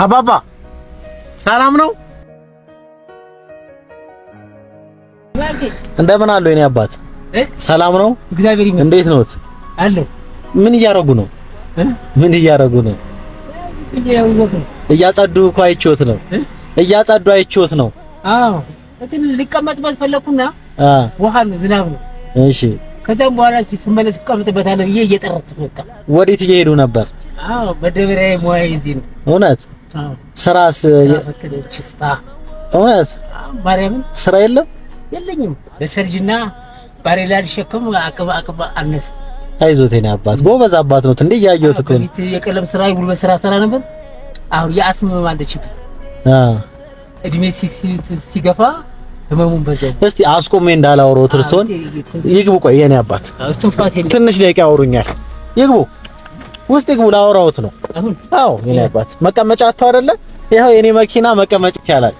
አባባ ሰላም ነው? እንደምን አሉ የኔ አባት? ሰላም ነው? እግዚአብሔር ይመስገን። እንዴት ነዎት? አለሁ። ምን እያረጉ ነው? ምን እያረጉ ነው? እያጸዱ እኮ አይቼዎት ነው። እያጸዱ አይቼዎት ነው። አዎ፣ እንትን ልቀመጥበት ፈለኩና ውሃ ነው፣ ዝናብ ነው። እሺ። ከዛም በኋላ ስመለስ እቀመጥበታለሁ ብዬ እየጠረኩት ወጣ። ወዴት እየሄዱ ነበር? አዎ፣ መደበሪያዬ ሙያዬ እዚህ ነው። እውነት? አዎ። ስራስ? ችስታ። እውነት? ማርያምን። ስራ የለም? የለኝም። በሰርጅና ባሬላ ልሸከም አቅም አነሰ። አይዞት የኔ አባት፣ ጎበዝ አባት ነው። እንዴ እያየሁት እኮ ነው። በፊት የቀለም ስራ የጉልበት ስራ ሰራ ነበር። አሁን የአስም ህመም አለችብኝ። እድሜ ሲገፋ ህመሙን በዛ። እስቲ አስቆሜ እንዳላወራሁት እርስዎን ይግቡ። ቆይ የኔ አባት እስትንፋስ የለም። ትንሽ ደቂቃ ያወሩኛል። ይግቡ፣ ውስጥ ይግቡ። ላወራሁት ነው። አሁን? አዎ የኔ አባት፣ መቀመጫ አጥተው አይደለ? ይኸው የኔ መኪና መቀመጫ ይቻላል።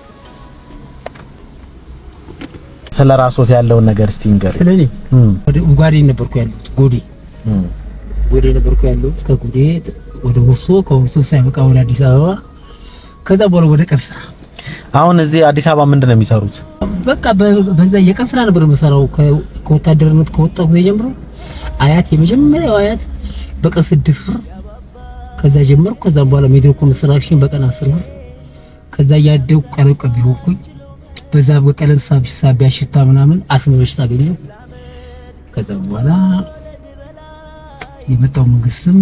ስለ ራስዎት ያለውን ነገር እስቲ ንገሩኝ። ስለኔ ወደ ኡጋዴን ነበርኩ ያለሁት። ጎዴ ጎዴ ነበርኩ ያለሁት። ከጎዴ ወደ ሁርሶ፣ ከሁርሶ ሳይበቃ ወደ አዲስ አበባ፣ ከዛ በኋላ ወደ ቀን ስራ። አሁን እዚህ አዲስ አበባ ምንድን ነው የሚሰሩት? በቃ በዛ የቀን ስራ ነበር የምሰራው። ከወታደርነት ከወጣሁ ጊዜ ጀምሮ አያት፣ የመጀመሪያው አያት በቀን 6 ብር፣ ከዛ ጀመርኩ። ከዛም በኋላ ሜድሮክ ኮንስትራክሽን በቀን 10 ብር። ከዛ እያደኩ ቀለም ቀቢ ሆንኩኝ። በዛ በቀለም ሳቢያ ሽታ ምናምን አስም በሽታ አገኘሁ። ከዛ በኋላ የመጣው መንግስትም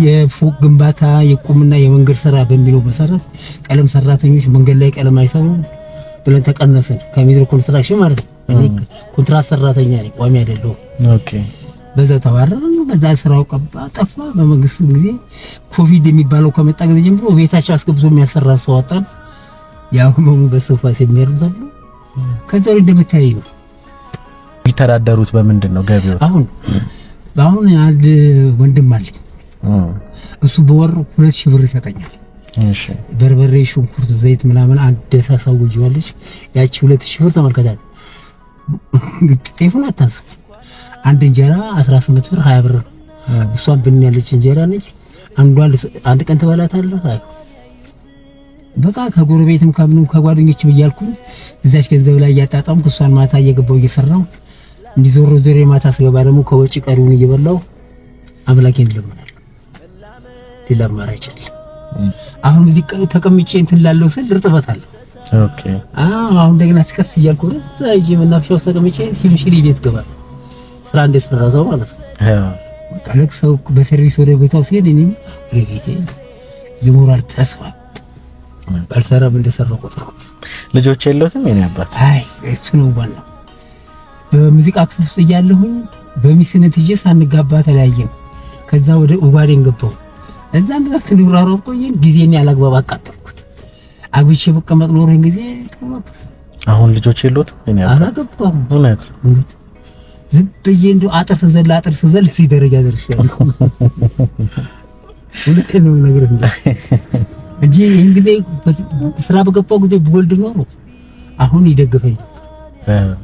የፎቅ ግንባታ የቁምና የመንገድ ስራ በሚለው መሰረት ቀለም ሰራተኞች መንገድ ላይ ቀለም አይሰሩም ብለን ተቀነስን። ከሜድሮክ ኮንስትራክሽን ማለት ነው። እኔ ኮንትራት ሰራተኛ ነኝ፣ ቋሚ አይደለሁም። Okay። በዛ ተባረርን። በዛ ስራው ቀባ ጠፋ። በመንግስት ጊዜ ኮቪድ የሚባለው ከመጣ ጊዜ ጀምሮ ቤታቸው አስገብቶ የሚያሰራ ሰው አጣን። ያው ህመሙ በስፋት የሚያደርጉት አሉ። ከዛ እንደምታይ ነው። የሚተዳደሩት በምንድን ነው ገቢዎት? አሁን አንድ ወንድም አለኝ። እሱ በወር 2000 ብር ይሰጠኛል። እሺ። በርበሬ፣ ሽንኩርት፣ ዘይት ምናምን አንድ ደሳሳ ይዋለች። ያቺ 2000 ብር ተመልከታል። ጤፉን አታስብ። አንድ እንጀራ 18 ብር 20 ብር ነው። እሷን ብን ያለች እንጀራ ነች። አንዷን አንድ ቀን ትበላታለህ። አይ በቃ ከጎረቤትም ከምንም ከጓደኞችም እያልኩኝ እዛች ገንዘብ ላይ እያጣጣምኩ እሷን ማታ እየገባው እየሰራው እንዲህ ዞሮ ዞሮ ማታ ስገባ ደግሞ ከወጪ ቀሪውን እየበላው አምላኬን እለምናለሁ። ሌላ አማራጭ የለም። አሁን እዚህ ተቀምጬ እንትን ላለው ስል እርጥበት አለ። Okay። አዎ፣ አሁን እንደገና ቀስ እያልኩ ወደዛ ይዤ መናፈሻ ውስጥ ተቀምጬ ሲምሽል ቤት ገባለሁ። ስራ እንደሰራ ሰው ማለት ነው። በቃ ልክ ሰው በሰርቪስ ወደ ቦታው ሲሄድ እኔም ወደ ቤቴ የሞራል ተስፋ ባልሰራም እንደሰራው ቆጥረው። ልጆች የለዎትም የኔ አባት? አይ፣ እሱ ነው ዋናው። በሙዚቃ ክፍል ውስጥ እያለሁኝ በሚስነት ይዤ ሳንጋባ ተለያየን። ከዛ ወደ ኡጋዴን ገባሁ። እዛም ድረስ ስንሯሯጥ ቆየን። ጊዜን ያላግባብ አቃጠልኩት። አግብቼ ብቀመጥ ኖሮ ይሄን ጊዜ ጥሩ ነበር። አሁን ልጆች የለዎትም የኔ አባት? አላገባሁም። እውነት? እውነት። ዝም ብዬ እንደው አጥር ስዘል አጥር ስዘል እዚህ ደረጃ ደርሻለሁ። እውነቴን ነው የምነግርህ እንጂ ይሄን ጊዜ ስራ በገባሁ ጊዜ ብወልድ ኖሮ አሁን ይደግፈኝ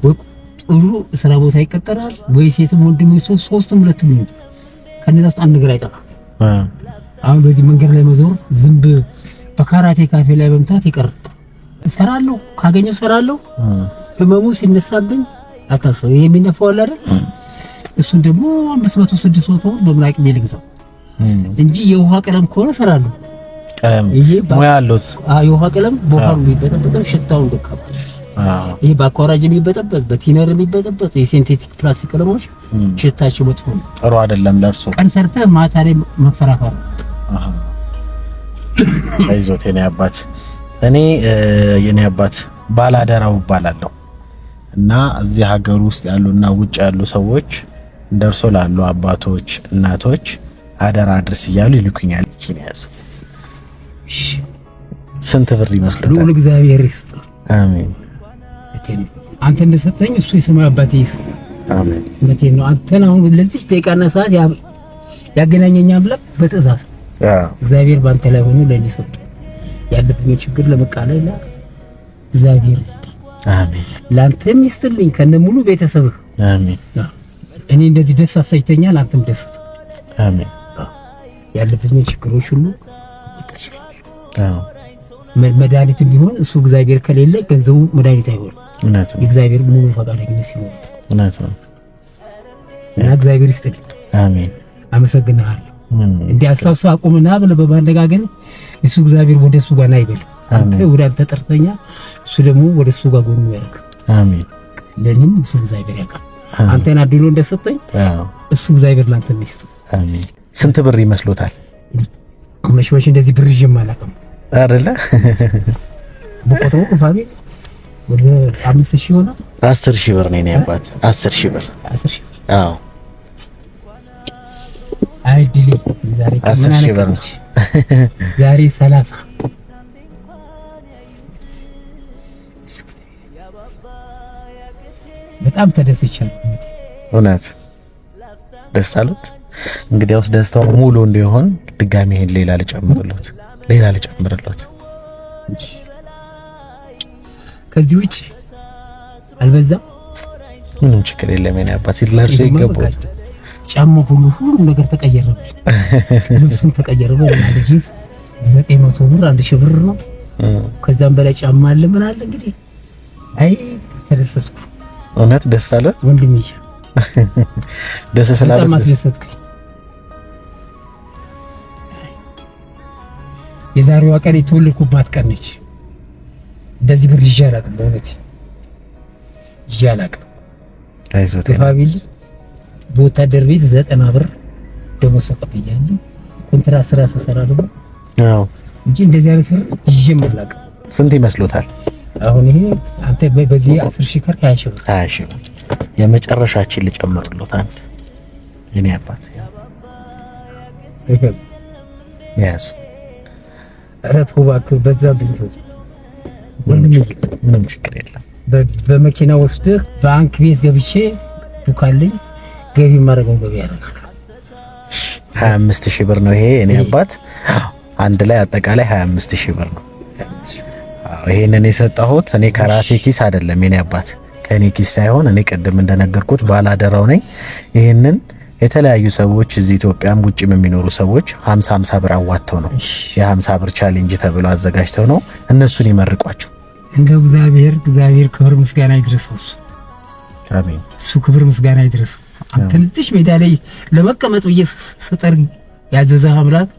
ወይ ጥሩ ስራ ቦታ ይቀጠራል ወይ ሴትም ወንድም ሶስትም ሁለትም ይሁን ከነዛ ውስጥ አንድ ነገር አይጠፋም። አሁን በዚህ መንገድ ላይ መዞር ዝንብ በካራቴ ካፌ ላይ መምታት ይቀር። እሰራለሁ፣ ካገኘው እሰራለሁ። ህመሙ ሲነሳብኝ አታስበው፣ ይሄ የሚነፋው አለ አይደል? እሱን ደግሞ 500 600 በምን አቅሜ ልግዛው እንጂ የውሃ ቀለም ከሆነ እሰራለሁ። ቀለም ይሄ ሙያ አለዎት? አዎ፣ የውሃ ቀለም በውሃ ነው የሚበጠበጠው፣ ሽታውን ደካማ። ይሄ በአኳራጅ የሚበጠበጥ፣ በ thinner የሚበጠበጥ የ synthetic ፕላስቲክ ቀለሞች ሽታቸው መጥፎ ነው። ጥሩ አይደለም ለእርሶ። ቀን ሰርተህ ማታ ላይ መፈራፈር። አይዞት የኔ አባት። እኔ የኔ አባት ባላደራው እባላለሁ እና እዚህ ሀገር ውስጥ ያሉና ውጭ ያሉ ሰዎች እንደርሶ ላሉ አባቶች፣ እናቶች አደራ አድርስ እያሉ ይልኩኛል። ይቺን ያዙ። ስንት ብር ይመስሉታል? ልዑል እግዚአብሔር ይስጥ። አሜን። አንተ እንደሰጠኝ እሱ የሰማይ አባቴ ይስጥ። አሜን። እውነቴን ነው። አንተን አሁን ለዚች ደቂቃና ሰዓት ያገናኘኝ አምላክ በትእዛዝ እግዚአብሔር በአንተ ላይ ሆኖ ለኔ ሰጥቶ ያለብኝ ችግር ለመቃለል እግዚአብሔር አሜን። ለአንተም ይስጥልኝ ከነ ሙሉ ቤተሰብህ። አሜን። እኔ እንደዚህ ደስ አሳይተኛል፣ አንተም ደስ አሜን። ያለብኝ ችግሮች ሁሉ ይቀሻል። መድኃኒትም ቢሆን እሱ እግዚአብሔር ከሌለ ገንዘቡ መድኃኒት አይሆንም። እግዚአብሔር ሙሉ ፈቃደኝነት ሲሆን እውነት ነው። እና እግዚአብሔር ይስጥልኝ። አሜን። አመሰግንሃለሁ። እንዲህ አስታውሰህ አቁምና ብለህ በማነጋገር እሱ እግዚአብሔር ወደ እሱ ጋር ና ይበል። አንተ ወደ አንተ ጠርተኛ፣ እሱ ደግሞ ወደ እሱ ጋር ጎኑ ያደርግ። አሜን። ለእኔም እሱ እግዚአብሔር ያውቃል። አንተን አድሎ እንደሰጠኝ እሱ እግዚአብሔር ላንተ ሚስጥ። አሜን። ስንት ብር ይመስሎታል? መሽመሽ እንደዚህ ብር ይዤም አላውቅም አይደለ? በቆጥሮ family ወደ 5000 ይሆናል። 10,000 ብር ነው የኔ አባት። 10,000 ብር። 10,000 ብር። አዎ። አይ ድሌ ዛሬ 10,000 ብር ነው። ዛሬ 30 በጣም ተደስቻለሁ። እውነት ደስ አሉት። እንግዲያውስ ደስታው ሙሉ እንዲሆን ድጋሚ ይሄን ሌላ ልጨምርለት፣ ሌላ ልጨምርለት። ከዚህ ውጭ አልበዛም። ምንም ችግር የለም የኔ አባት፣ ለእርሶ ይገባል። ጫማ ሁሉ ሁሉም ነገር ተቀየረብኝ፣ ልብሱም ተቀየረብኝ። ልጅስ 900 ብር 1000 ብር ነው። ከዛም በላይ ጫማ አለ ምን አለ እንግዲህ። አይ ተደሰትኩ። እውነት ደስ አለት ወንድሜ፣ ደስ ስላለ አስደሰትከኝ። የዛሬዋ ቀን የተወለድኩባት ቀን ነች። እንደዚህ ብር ይዤ አላውቅም፣ በእውነት ይዤ አላውቅም። ግፋ ቢል በወታደር ቤት 90 ብር ደሞዝ ተቀብያለሁ። ኮንትራት ስራ ስሰራ ደግሞ እንጂ እንደዚህ አይነት ብር ይዤም አላውቅም። ስንት ይመስሎታል? አሁን ይሄ አንተ በዚህ 10,000 ከር 20 ሺህ ብር 20 ሺህ ብር የመጨረሻችን ልጨምርሎት አንድ የኔ አባት ያዝ። ኧረ ተው እባክህ በዛብኝ። ተው ወንድሜ፣ ምንም ችግር የለም። በመኪና ወስደህ ባንክ ቤት ገብቼ ዱካልኝ ገቢ የማደርገውን ገቢ ያደርጋል። 25,000 ብር ነው ይሄ የኔ አባት። አንድ ላይ አጠቃላይ 25,000 ብር ነው። ይሄንን የሰጠሁት እኔ ከራሴ ኪስ አይደለም የኔ አባት፣ ከኔ ኪስ ሳይሆን እኔ ቅድም እንደነገርኩት ባላደራው ነኝ። ይሄንን የተለያዩ ሰዎች እዚህ ኢትዮጵያም ውጭም የሚኖሩ ሰዎች 50 50 ብር አዋጥተው ነው የ50 ብር challenge ተብሎ አዘጋጅተው ነው እነሱን ይመርቋቸው። እንደው እግዚአብሔር እግዚአብሔር ክብር ምስጋና ይድረሰው። እሱ አሜን። እሱ ክብር ምስጋና ይድረሰው። አንተ ትንሽ ሜዳ ላይ ለመቀመጥ ብዬ ስጠር ያዘዘህ አምላክ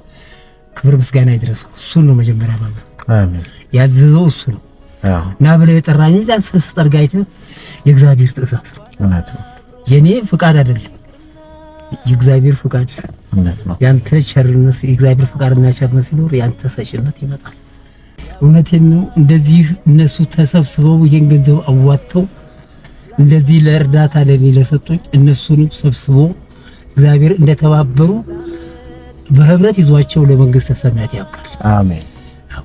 ክብር ምስጋና ይድረሰው። እሱን ነው መጀመሪያ ማለት አሜን። ያዘዘው እሱ ነው። ና ብለህ የጠራኝ እዛ ስጠርግ አይተህ የእግዚአብሔር ትእዛዝ ነው። እውነት ነው። የኔ ፍቃድ አይደለም፣ የእግዚአብሔር ፍቃድ። እውነት ነው። ያንተ ቸርነት የእግዚአብሔር ፍቃድና ቸርነት ሲኖር ያንተ ሰጭነት ይመጣል። እውነቴን ነው። እንደዚህ እነሱ ተሰብስበው ይሄን ገንዘብ አዋጥተው እንደዚህ ለእርዳታ ለኔ ለሰጡኝ እነሱንም ሰብስቦ እግዚአብሔር እንደተባበሩ በህብረት ይዟቸው ለመንግስተ ሰማያት ያብቃል። አሜን።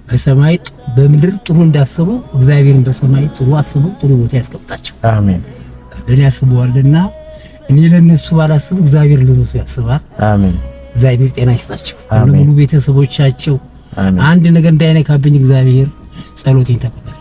በሰማይ በምድር ጥሩ እንዳስቡ እግዚአብሔርን በሰማይ ጥሩ አስቡ ጥሩ ቦታ ያስቀምጣቸው። አሜን። ለኔ ያስበዋልና እኔ ለነሱ ባላስብ እግዚአብሔር ለነሱ ያስባል። አሜን። እግዚአብሔር ጤና ይስጣቸው ለሙሉ ቤተሰቦቻቸው። አንድ ነገር እንዳይነካብኝ እግዚአብሔር ጸሎቴን ተቀበልልኝ።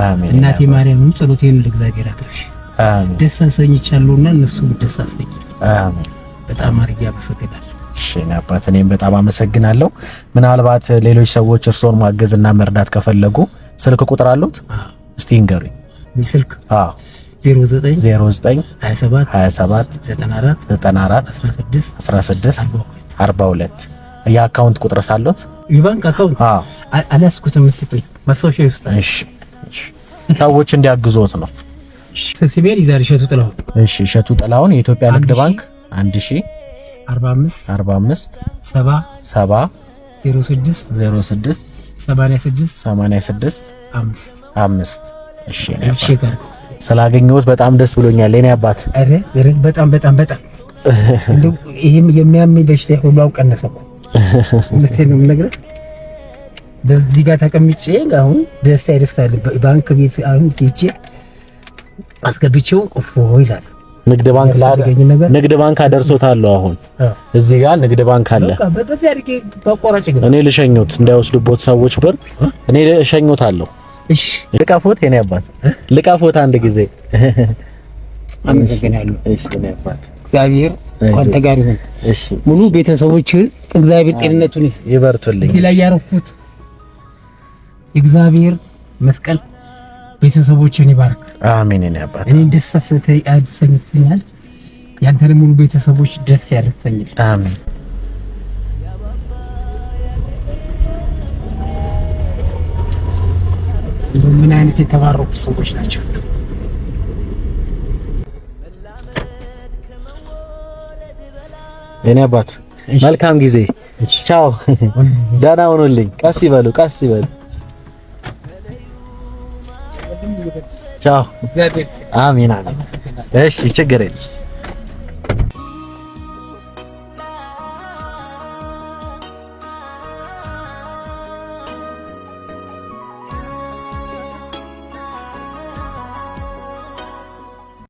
አሜን። እናቴ ማርያምም ጸሎቴን ለእግዚአብሔር አድርሽ። አሜን። ደስ አሰኝቻለሁና እነሱ ደስ አሰኝልኝ። አሜን። በጣም አድርጌ አመሰግናለሁ። እሺ አባት፣ እኔም በጣም አመሰግናለሁ። ምናልባት ሌሎች ሰዎች እርስዎን ማገዝና መርዳት ከፈለጉ ስልክ ቁጥር አሉት? እስቲ ይንገሩኝ። ስልክ? አዎ። 09 09 27 27 94 94 16 16 42። የ account ቁጥር ሳሎት? የባንክ account አዎ። አልያዝኩትም። እስኪ ቆይ ማስታወሻ ይውስጣል። እሺ፣ ሰዎች እንዲያግዞት ነው። ስሜን ይዛል እሸቱ ጥላሁን። እሺ፣ እሸቱ ጥላሁን የኢትዮጵያ ንግድ ባንክ 1000 45 45 70 70 06 06 86 86 5 5። እሺ እሺ፣ ጋር ስላገኘሁት በጣም ደስ ብሎኛል የኔ አባት። ኧረ ኧረ በጣም በጣም በጣም እንደው ይሄም የሚያመኝ በሽታ ሁሉ አሁን ቀነሰ እኮ። እውነቴን ነው የምነግርህ። በዚህ ጋር ተቀምጬ አሁን ደስታ ደስታ ባንክ ቤት አሁን ሄጄ አስገብቼው እፎ ይላል። ንግድ ባንክ ንግድ ባንክ አደርሶታለሁ። አሁን እዚህ ጋር ንግድ ባንክ አለ። እኔ ልሸኞት እንዳይወስዱቦት ሰዎች ብር እኔ እሸኞታለሁ። እሺ ልቀፎት፣ የኔ አባት ልቀፎት አንድ ጊዜ። አመሰግናለሁ። እሺ የኔ አባት እግዚአብሔር ከአንተ ጋር ይሁን። እሺ ሙሉ ቤተሰቦችህን እግዚአብሔር ጤንነቱን ይስጥ። ይበርቱልኝ። እዚህ ላይ ያረኩት እግዚአብሔር መስቀል ቤተሰቦችን ይባርክ። አሜን። የኔ አባት እኔን ደስ አሰኝተኛል። ያንተን ሙሉ ቤተሰቦች ደስ ያደርሰኛል። አሜን። ምን አይነት የተባረኩ ሰዎች ናቸው። የኔ አባት መልካም ጊዜ። ቻው፣ ደህና ሁኑልኝ። ቀስ ይበሉ፣ ቀስ ይበሉ። ቻው። አሜን አሜን። እሺ፣ ችግር የለም።